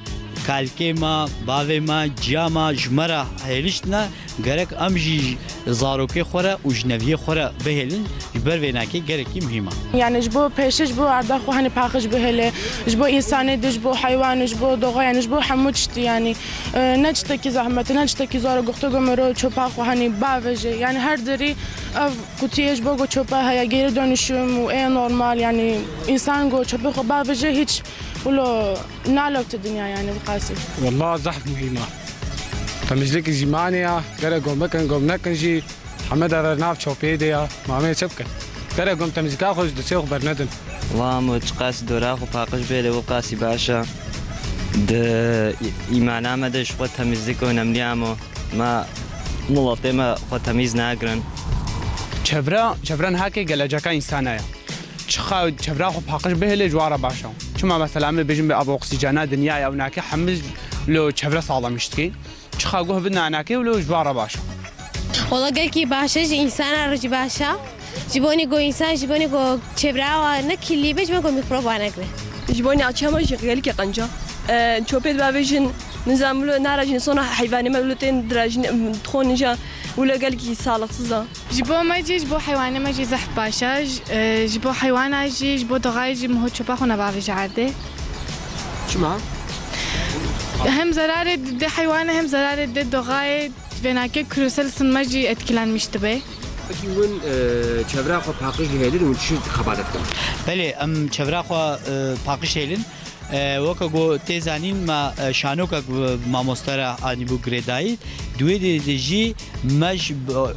kalkê me, bavê me, ciya me ji me re hêliştine, gerek em jî zarokê xwe re û jineviyê xwe re bihêlin, ji ber vê nakê gelekî muhîm e. Yani ji bo pêşe, ji bo erda xwe hani paqij bihêle, ji bo însanê de, ji bo heywan, ji bo doğa, yani ji bo hemû tiştî yani. E, ne tiştekî zehmet e, ne tiştekî zor e, guhte ku mero çopa xwe hani bavêje. Yani her derî ev kutiyê ji bo ku çopa heye, geri dönüşüm û ê normal, yani însan ku çopê xwe bavêje hiç wilo nalewte dinya yani bi qasî. Wallah zehf muhîm e. Temizlik jî mane ya, gerek gom bikin, gom nekin jî. Heme dere nav çopê de ya. Ma em ê çi bikin? Gerek gom temizlîka xwe ji destê xwe bernedin. Wa mo çiqas dora xwe paqij bê lê wê qasî baş e. Di î-, îmana me de ji xwe temizlik önemli amo. Me miletê me xwe temîz nagirin. Çevre, çevre niha kê geleceka însana ye. Çiqa çevra xwe paqij bihêlê ji wan re baş e. Çima mesela em ê bêjin bi ev oksîjena dinyayê ew nake hemî lo çevre saxlemîş dike. Çiqa guh bidin anakê wilo ji wan re baş e. Wala gelkî baş e, ji însana re jî baş e. Ji bonî ku însan, ji bonî ku çevreya ne kirlî be, ji bo ku mîkroba negre. Ji bonî aça me jî gelkî qenc e. E, çopê dibavêjin, nizam wilo narajin sona heyvanê me wilo tên dirajin, dixwin jî wilo gelkî sağlıksız e. Ji bo me jî, ji bo heywanê me jî zehf baş e. J-, e, ji bo heywana jî, ji bo doxayê jî miho çopa xwe nebavêje erdê. Çima? Hem zerarê dide heywana hem zerarê dide doxayê, vênake küresel ısınma jî etkilenmiş dibe. Peki hûn, e, çevra xwe paqij dihêlin, hûn çi xebat dikin? Belê, em çevra xwe, e, paqij hêlin. E, weke ku tê zanîn me, e, şanokek bi mamoste re anîbû girêdayî. Di wê derê de jî me ji b-,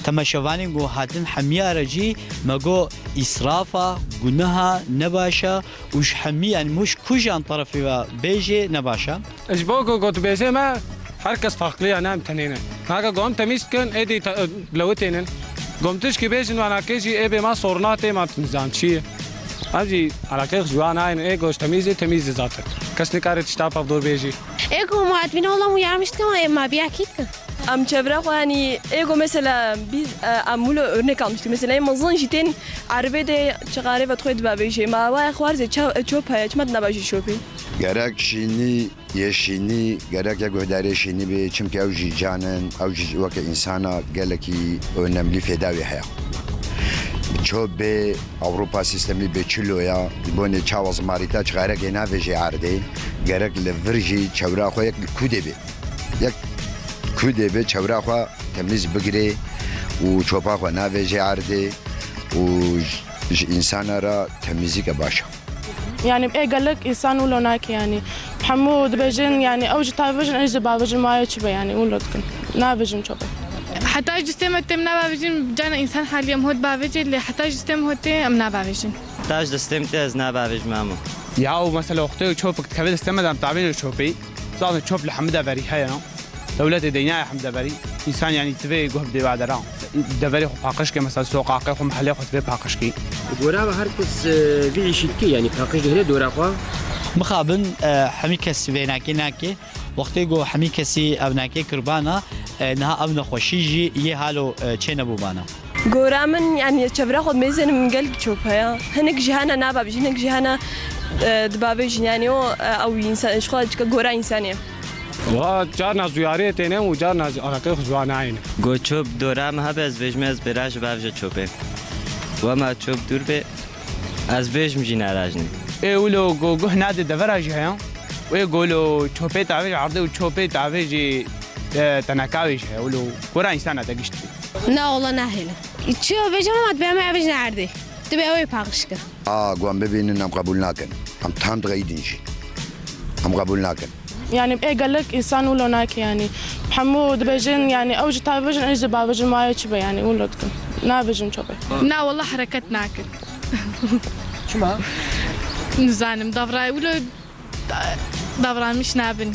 temeşevanên ku hatin hemiya re jî me got îsrafa, guneha, nebaş e û ji hemî, yanî, mû ji kujan terefê ve bêjê nebaş e. Ji bo ku gotbêjê me her kes farklı ya, ne em tenê ne. Naka gom temîz dikin, êdî te-, lewitênin. Gom tişkî bêjin, wanakê jî ê bê ma soruna tê ma nizam çi ye. Em jî alaqê ji wan nayên, ê goş temîz ê, temîz ê zaten. Kes nikare tişta pevdor bêjî. Ê ku muhatibîna olam uyarmış dikin, ê ma biya kî dikin. Em çevre xwe, yanî, ê ku mesela biz, e, em wilo örnek almıştık. Mesela ê mezin jî tên erebê de çiqarê ve dixwê dibavêjê. Ma waya xwarzê ça-, çop heye, çima dinabajî çopê? Gerek şînî yê şînî, gerek ya guhdarê şînî bê, çimkî ew jî can in, ew jî weke însana gelekî önemlî fêda wê heye. Çop bê, Ewropa sîstemî bê çilo ya, ji bonê çawa zimarîta çiqarekê navêjê erdê, gerek li vir jî çewra xwe yek li kûdê bê. Yek kûdê bê çewra xwe temîz bigirê û çopa xwe navêjê erdê. û ji, ji însana re temîzîke baş e. Yani ê gelek însan wilo nake yani. Hemû dibêjin yani ew ji tavêjin, ez ji bavêjin, maye çi be yani wilo dikin. Navêjin çi be. Heta ji destê me têm navêjin, cana însan halî em hot bavêjê lê heta ji destê me hot tê em navêjin. Taş destê me tê ez navêjim ama. Ya û mesela wextê çopik dikeve destê me de em tavêjin çopê. Zaten çop li hemû deverî heye. Dewletê deynaye hem deverî. Însan, yanî, divê guh bidê ve deran. Deverê xwe paqij ke, mesela, soqaqê xwe, mehelê xwe divê paqij kî. Gora ve her kes, e, vî îşî dikê, yanî paqij dihêle dora xwe. Mixabin, e, hemî kes vê nakê nakê. Wextê ku hemî kesî ev nakê kirbana, e, niha ev nexweşî jî yê halo, e, çênebûbana. Gora min, yanî, çevra xwe mêzênim gelek çop heye. Hinek jî hene nabavêjin, hinek jî hene, e, dibavêjin. Yanî, o, e, ew însan, ji xwe gora însanê. Wa carna zûyariyê têne û carna jî eleqeyê xwe ji wan nayêne. Go çop dora min hebe ez bêjim ez bêra ji bav ji çopê. Wema çop dûr bê ez bêjim jî nerajnê. Ê wilo go guh nadê devera jî heye. Wê go lo çopê tavê ji erdê û çopê tavê jî, e, teneka wê jî heye. Wilo gora însana de gişt bî. Na, wala nahêle. Çi bêjim, ama dibê me ev ji erdê. Dibê ew ê paqij ke. A, ku em bibînin, em qebûl nakin. Em tam dixeyidin jî. Em qebûl nakin. Yani ê gelek însan wilo nake yani. Hemû dibêjin yani ew ji tavêjin, ez ji bavêjin, maye çi be yani wilo dikin. Navêjin çi be. Na, wala hereket nakin. Çima? Nizanim, davra wilo davranmiş nabin.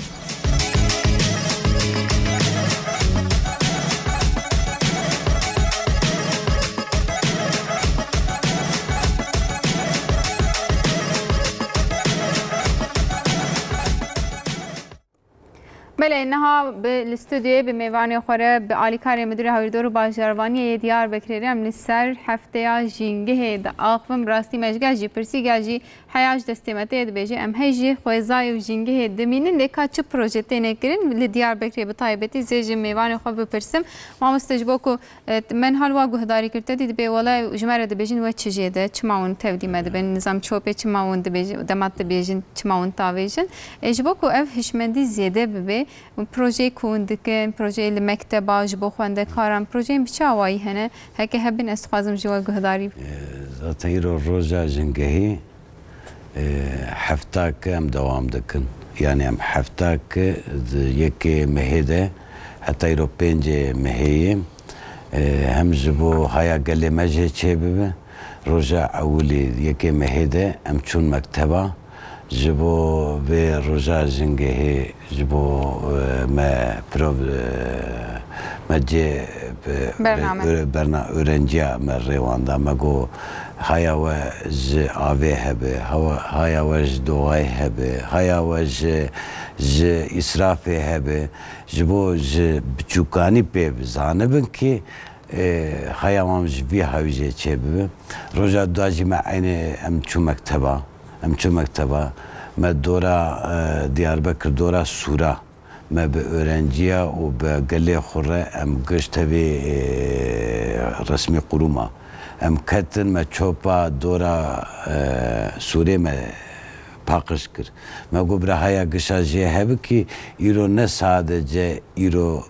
Belê, niha bi, li stûdyoyê bi mêvanê xwe re, bi alîkarê Midûrê Hewîrdor û Bajarvaniyê yê Diyarbekirê re em li ser hefteya jîngehê diaxivin. Bi rastî me ji gel jî pirsî gel jî Heya ji destê me tê dibêje, em hey jî xwezayê û jîngehê dimînin, lê ka çi proje têne kirin li Diyarbekirê bi taybetî zê ji mêvanê xwe bipirsim. Mamoste, ji bo ku, e, me niha li wa guhdarî kir, te dî dibê wele ji me re dibêjin we çi jê de, çima hûn tevlî me dibin, nizam çopê çima hûn dibêjin, dema dibêjin, çima hûn tavêjin. E, ji bo ku ev hişmendî zêde bibe, projeyê ku hûn dikin, projeyê li mekteba, ji bo xwendekaran, projeyên bi çi awayî hene, heke hebin ez dixwazim ji we guhdarî bikim. E, zaten îro roja jingehî, e, hefta ke em dewam dikin. Yani em hefta ke di yekê mehê de heta îro pêncê mehê ye. E, hem ji bo haya gelê me jê çêbibe, roja ewilî yekê mehê de em çûn mekteba. Ji bo vê roja jingehê, ji bo, e, me pirov, e, me cê, e, Bername. öğre-, berna-, öğrenciya me rêwanda. Me got, haya we ji avê hebe, hawa-, haya we ji doğayê hebe, haya we ji, ji îsrafê hebe. Ji bo ji biçûkanî pê bizanibin ki, e, haya wan ji vî hawîjê çêbibe. Roja dua jî me eynê em çû mekteba. Em çû mekteba. Me dora, e, Diyarbekir, dora Sûra. Me bi öğrenciya û bi gelê xwe re em gişt tevî, e, resmî qurûma. Em ketin, me çopa dora, e, Sûrê me paqij kir. Me got, bira, haya gişa jê hebikî, îro ne sadece îro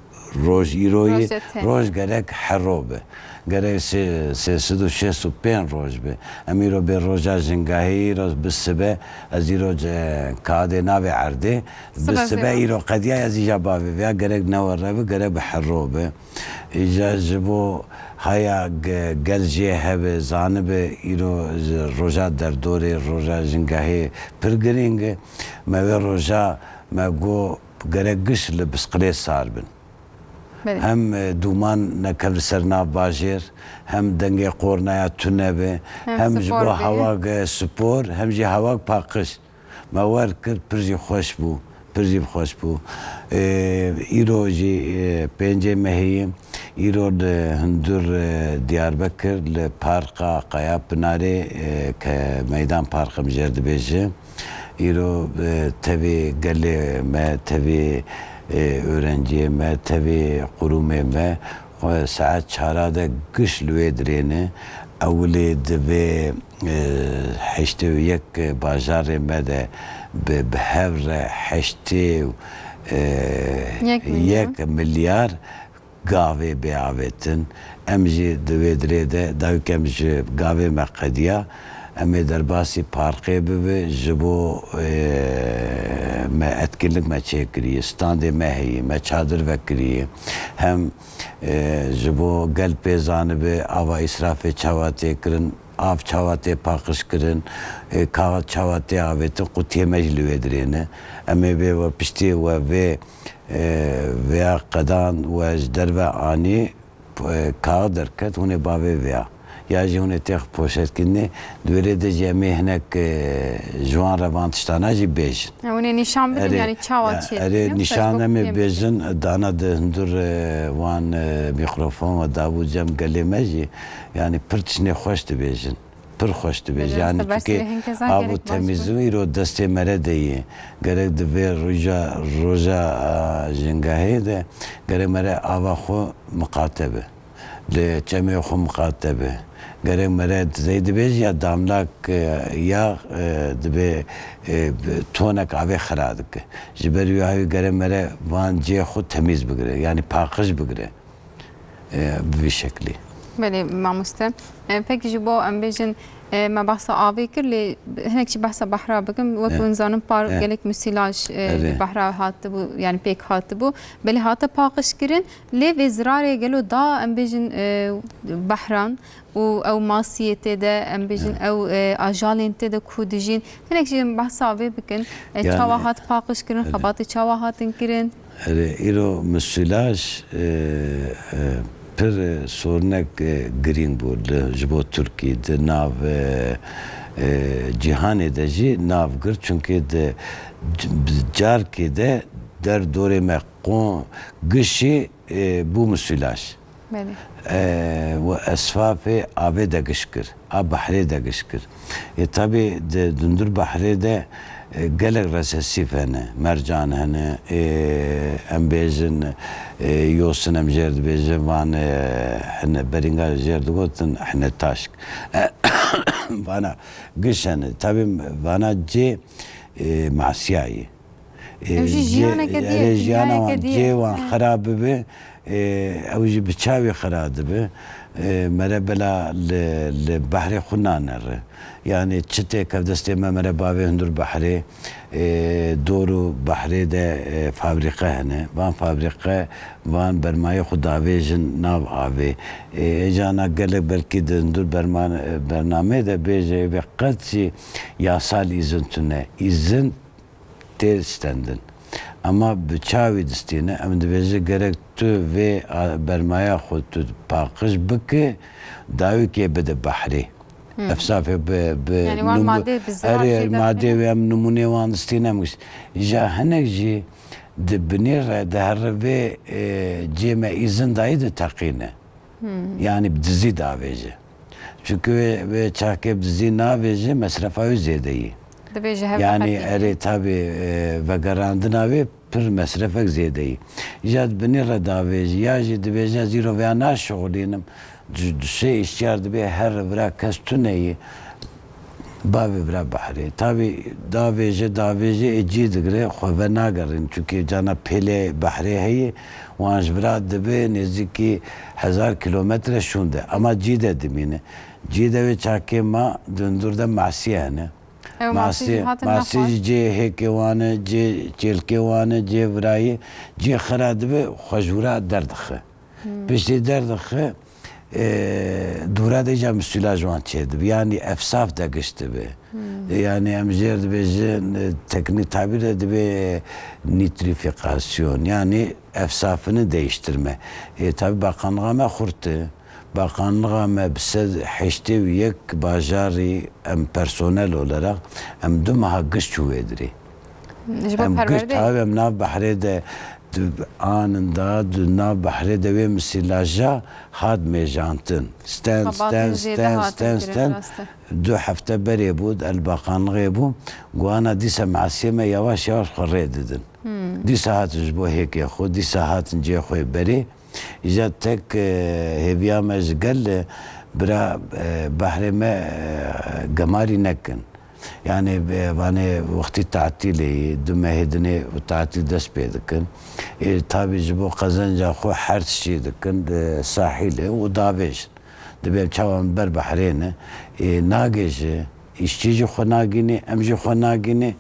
roj îro yê, Roj e te. Roj gerek hero be. Gerek sê-, sê sed û şêst û pênc roj be. Em îro bê roja jingahê îro bi sibe, ez îro ce-, kadê navê erdê, bi Sibe sibe zêde. Îro qediya ez îja bavê veya gerek ne were be, gerek bi hero be. Îja ji bo haya ge-, gel jê hebe, zanibe îro ji roja derdorê, roja jingahê pir girîng e. Me wê roja me got gerek giş li bisqilê sar bin. Belê. Hem, e, dûman nekevir ser nav bajêr, hem dengê qornaya tune be, Hem hem ji spor bo be. Hewak, e, spor, hem jî hewak paqij. Me wer kir, pir jî xweş bû, pir jî xweş bû. E, îro jî, e, pêncê mehê ye. Îro li hundir, e, Diyarbekir, li Parka Qaya Pinarê, e, ke Meydan Park em jê re dibêje. Îro, e, tevî gelê me, tevî, e, öğrenciyê me, tevî qurûmê me, xwe saet çara de giş li wê dirêne. Ewilê divê, e, heştê û yek bajarê me de bi, bi hev re heştê û, e, Yek milyon. Yek milyar gavê bê avêtin. Em jî di wê dirê de dawî kem ji gavê me qediya, em ê derbasî parkê bibe, ji bo, e, me etkinlik me çêkiriye, standê me heye, me çadir vekiriye. Hem, e, ji bo gel pê zanibe ava îsrafê çawa tê kirin, av çawa tê paqij kirin, e, kaxit çawa tê avêtin, qutiyê me jî li wê dirê ne. Em ê vê we piştî we vê, e, vêya qedan we ji derve anî, e, kaxit derket, hûn ê bavê vêya. Ya jî hûn ê têx poşetkirinê, di wê rê de jî em ê hinek, e, ji wan re van tiştana jî bêjin. Hûn ê nîşan bidin, Erê, yanî çawa ya, çê erê dikir, nîşan em ê bêjin, dana di hundur, e, wan, e, mîkrofon we dabû cem gelê me jî, yanî pir tiştê xweş dibêjin. Pir xweş dibêjin. Belê, yanî rast e, çikê bersivê hin kesan av û gerek baş temîz bû. Û îro destê me re de ye. Gerek di vê roja, roja, a, jingehê de gerek me re ava xwe miqate be. Li çemê xwe miqate be. Gerek me re zey dibêjî ya damlak, e, ya, e, dibê, e, tonek avê xira dike. Ji ber wî havî gerek me re van cihê xwe temîz bigire, yanî paqij bigire. E, bi vî şeklî. Belê, mamoste. E, pekî ji bo em bêjin, e, me behsa avê kir, lê hinek jî behsa behra bikim. Wek E. hûn zanin par E. gelek musilaj, e, Erê. li behra hatibû, yanî pêk hatibû. Belê hate paqij kirin. Lê vê zirarê gelo da, em bêjin, e, behran û ew masiyê tê de, em bêjin, Evet. ew, e, ajalên tê de ku dijîn, hinek jî em behsa vê bikin. E, Yani, çawa hat paqij kirin, evet. xebatê çawa hatin kirin? Erê, îro musilaj, e, e, pir, e, sorinek, e, girîng bû li, ji bo Tirkî di nav, e, e, cîhanê de jî nav girt, çunkî di c-, carkê de der dorê me qo-, gişî, e, bû musilaj. Belê. E, û esfafê avê de giş kir, a behrê de giş kir. E, tabî di dundur behrê de, e, gelek resesîf hene, mercan hene, e, em bêjin, e, yosin em jêr dibêjin, van, e, hene berînga jêr digotin, hene taşk. Vana giş hene. Tabî vana cê, e, masiyayê. Ew jî Cê, jiyaneke erê diyê, jiyana wan, jiyaneke diyê. Cê wan xera bibe, e, ew jî bi çavê xera dibe. E, mere bela li, li behrê xwe nanere. Yani çi tê kev destê me, mere bavê hundur behrê, e, dor û behrê de, e, fabrîqe hene. Van fabrîqe, van bermayê xwe davêjin nav avê. E, êcana gelek belkî di hundur berman-, e, bernameyê de bêje, ê vê qet jî yasal îzin tune. Îzin tê stendin. Ema bi çavî distîne, em dibêje gerek tu vê a-, bermaya xwe tu paqij bike, dawîkê bide behrê. Hmm. Efsafê bi, bi Yani wan numu-, madê bi zirar erê, jê madê derkeve. Wê em nimûnê wan distîne, em giş-, îja hinek jî di binê re, di herre vê, e, cê me îzin dayî diteqîne. Hmm. Yani bi dizî davêje. Çünkü wê, wê çaxkê bi dizî navêje, mesrefa wî zêde yî. Dibêje hev Yani veqetî. Erê tabî, e, vegerandina wê pir mesrefek zêde yî. Ya di binê re davêje, ya jî dibêje ez îro veya naşixulînim. Du, du sê îştiyar dibê her vira kes tune yî. Bavê vira behrê. Tabî davêje, davêje ê cî digire, xwe venagerîn. Çunkî cana pêlê behrê heye, wan ji vira dibe nêzîkî hezar kîlometre şûnde. Ema cî de dimîne. Cî de wê çakê ma di hundur de masî hene. Ew masî jî Masî, hatin masî nexwar. Jî cê hêkê wan e, cê çêlkê wan e, cê virayê, cê xira dibe, xwe ji vira derdixe. Hmm. Piştî derdixe, e, dûra de îca mistûla ji wan çêdibe. Yanî efsaf de giş dibe. Hmm. Yanî em jêr dibêjin, e, teknîk tabîr de dibe nitrifîkasyon. Yanî efsafini değiştirme. E, tabî bakanlığa me xurt e. Bakanlığa me bi sed heştê û yek bajarî em personel olarak em du meha giş çû wê dirê. Ji bo Em giş perwerdeyê. Tabi em nav behrê de, di anında, di nav behrê de wê misilaja hat mêjantin. Sten, Xebatên sten, zêde sten, hatin sten, kirin, sten. Rast e. Du hefte berê bû, di el bakanlığê bû. Guana dîsa masiyê me yavaş yavaş xwe rê didin. Hmm. Dîsa hatin ji bo hêkê xwe, dîsa hatin cihê xwe berê. Îca tek, e, hêviya me ji gel, e, bira, e, behrê me, e, gemarî nekin. Yani, e, vanê wextî tatîlê yî, du mehê dinê û tatîl dest pê dikin. Ê, tabî ji bo qezenca xwe her tiştî dikin, di sahîlê û davêjin. Dibê çawa em ber behrê ne, ê, nagê ji, îşçî jî xwe nagînê, em jî xwe nagînê.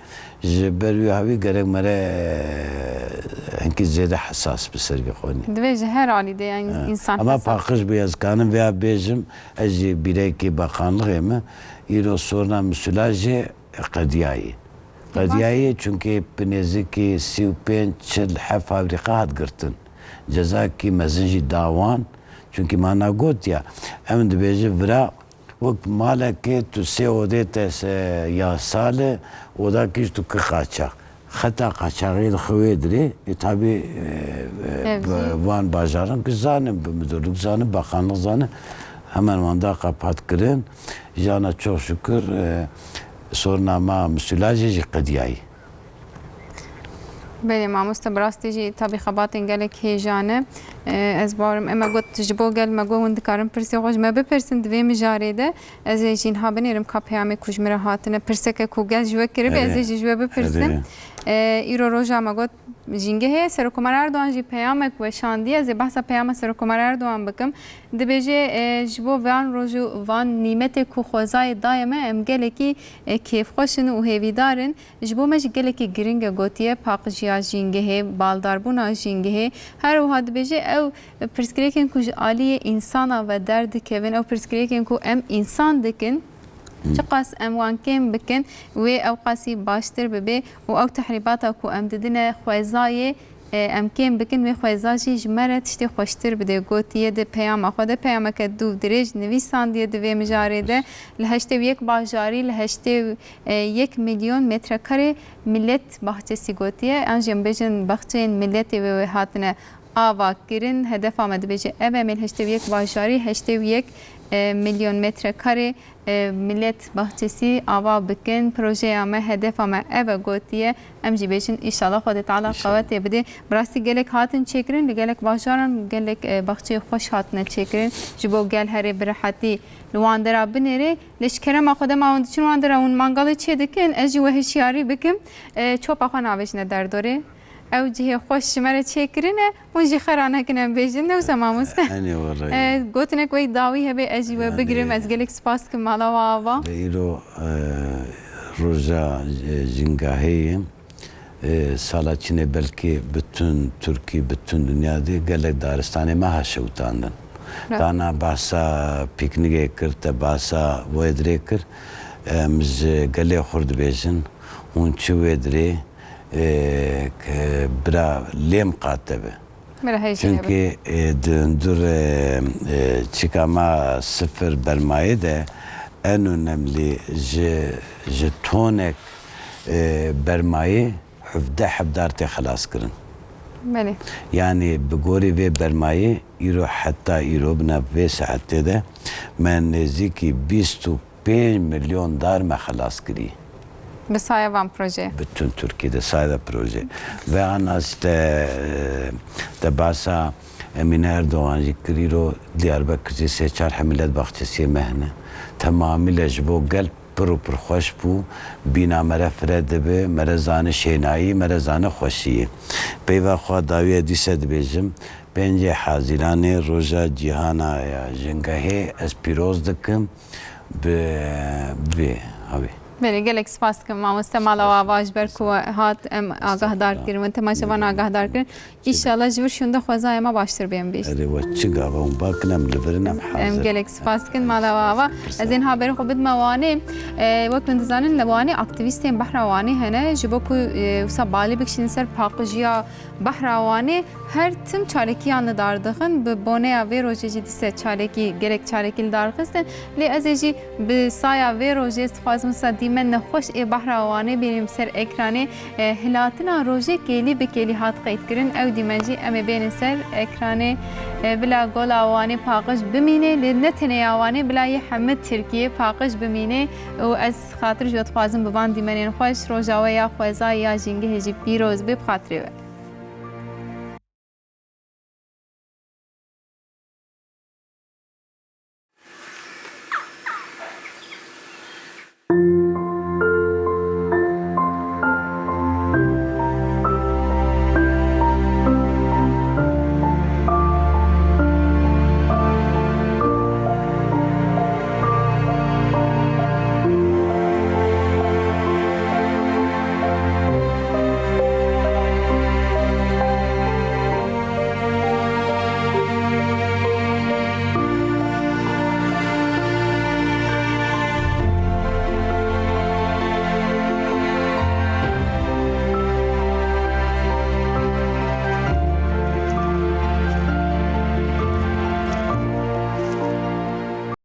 Ji ber wî hawî gerek mere, e, hinkî zêde hesas bi ser vî xwe nî. Divê ji her alî de, yani, Ha. însan Ama hesas. Paqij bû, ez kanim vêya bêjim, ez jî bîrekî bakanlixê me, îro sorna misilajê qediyayî. Qediyayî, çunkî bi nêzîkî sî û pênc, çil, heft fabrîka hat girtin. Cezakî mezin jî da wan, çunkî mana gotiya, em dibêjin vira wek malekê tu sê odê te se-, ya sal e, odakî ji tu ki qaçax. Xeta qaçaxê li xwe wê dirê, e, tabî, e, e, Ev bi jî. van bajaran ki zanin, bi müdürlük zanin, bakanlık zanin, hemen wan da qapat kirin. Jana çok şükür, e, sorna ma müsilajê jî qediyayî. Belê mamoste, bi rastî jî tabî xebatên gelek hêja ne. E, ez bawerim, ema got ji bo gel me got hûn dikarin pirsê xwe ji me bipirsin di vê mijarê de. Ez ê jî niha binêrim ka peyamê ku ji min re hatine, pirseke ku gel ji we kiribe, ez ê Erê. jî ji we bipirsim. Erê. E, îro roja me got jîngehê, Serokkomar Erdogan jî peyamek weşandiye, ez ê behsa peyama Serokkomar Erdogan bikim. Dibêje, e, ji bo van roj û van nîmetê ku xwezayê daye me, em gelekî, e, kêfxweş in û hêvîdar in. Ji bo me jî gelekî giring e, gotiye, paqijiya jîngehê, baldarbûna jîngehê. Her wiha dibêje, ew pirsgirêkên ku ji aliyê însana ve derdikevin, ew pirsgirêkên ku em însan dikin, Hmm. çiqas em wan kêm bikin, wê ew qasî baştir bibe û ew tehrîbata ku em didine xwezayê, e, em kêm bikin, wê xweza jî ji me re tiştê xweştir bide. Gotiye di peyama xwe de, peyameke dû dirêj nivîsandiye di vê mijarê de, li heştê û yek bajarî, li heştê û yek milyon metrekarê millet bahçesi gotiye. An jî em bêjin baxçeyên milletê wê wê hatine ava kirin. Hedefa me dibêje ev e, em ê li heştê û yek bajarî, heştê û yek, e, milyon metrekarê, e, millet bahçesi ava bikin. Projeya me, hedefa me ev e gotiye. Em jî bêjin, înşallah Xwedê Teala İnşallah. qewetê bidê. Bi rastî gelek hatin çêkirin, li gelek bajaran gelek, e, baxçeyê xweş hatine çêkirin. Ji bo gel herê bi rehetî li wan dera binêrê. Lê ji kerema Xwedê, ma hûn diçin wan dera, hûn mangalê çê dikin, ez jî we hişyarî bikim, e, çopa xwe navêjine derdorê. Ew cihê xweş ji me re çêkirine, hûn jî xera nekin, em bêjin, ne wisa mamoste? Enê were. E, gotinek wek dawî hebe, ez jî we Yani bigirim, ez gelek spas dikim mala we ava. Ve îro, e, roja, e, jîngahê ye. E, sala çinê belkî bütün Tirkî, bütün dinya de gelek daristanê me ha şewitandin. Rast. Dana bahsa pîknigê kir, te bahsa wê dirê kir. Em ji gelê xwe dibêjin, hûn çi wê dirê, e, ke bira lêm qate be. Bira hêjî hebe. Çünkü, e, di hundur, e, e, çika ma sifir bermayê de en önemli ji, ji tonek, e, bermayê hevdeh hebdar tê xelas kirin. Belê. Yani bi gorî vê bermayê îro heta îro bina vê saetê de me nêzîkî bîst û pênc milyon dar me xelas kirî. Bi saya van proje. Bütün Türkiye'de sayede proje. Ve ana işte, e, de basa Emine Erdoğan jî kir, îro Diyarbekir jî sê çar hemî millet baxçesiyê me hene. Tamamîle ji bo gel pir û pir xweş bû. Bîna me re fire dibe, me re zane şênayî, me re zane xweşiyê. Peyva xwe dawiye dîse dibêjim, pêncê Haziranê roja cîhana ya jingehê ez pîroz dikim. Bi, bi, ha, bi. Belê, gelek spas dikim mamoste, mala we ava ji ber ku we hat em agahdar kirin, we temaşevan agahdar kirin. Înşallah ji vir şûnde xwezayê me baştir bê em bêjin. Erê, we çi gava hûn bakin, em li vir in, em hazir. Em gelek spas dikin mala we ava. Ez ên haberê xwe bidime Wanê. E, wek hûn dizanin, li Wanê aktîvîstên Behra Wanê hene, ji bo ku, e, wisa balê bikişînin ser paqijiya Behra Wanê, her tim çalekiyan li dar dixin. Bi boneya vê rojê jî dîse çalekî, gelek çalekî li dar xistin. Lê ez ê jî bi saya vê rojê ez dixwazim wisa dîmen nexweş ê Behra Wanê bînim ser ekranê. E, hilatina rojê kêlî bi kêlî hat qeydkirin. Ew dîmen jî em ê bênin ser ekranê. E, bila gola Wanê paqij bimîne, lê ne tenê ya Wanê, bila yê hemî Tirkiyê paqij bimîne. Û ez xatir ji we dixwazim bi van dîmenên xweş, roja we ya xwezayê ya jîngehê jî pîroz be, bi xatirê we.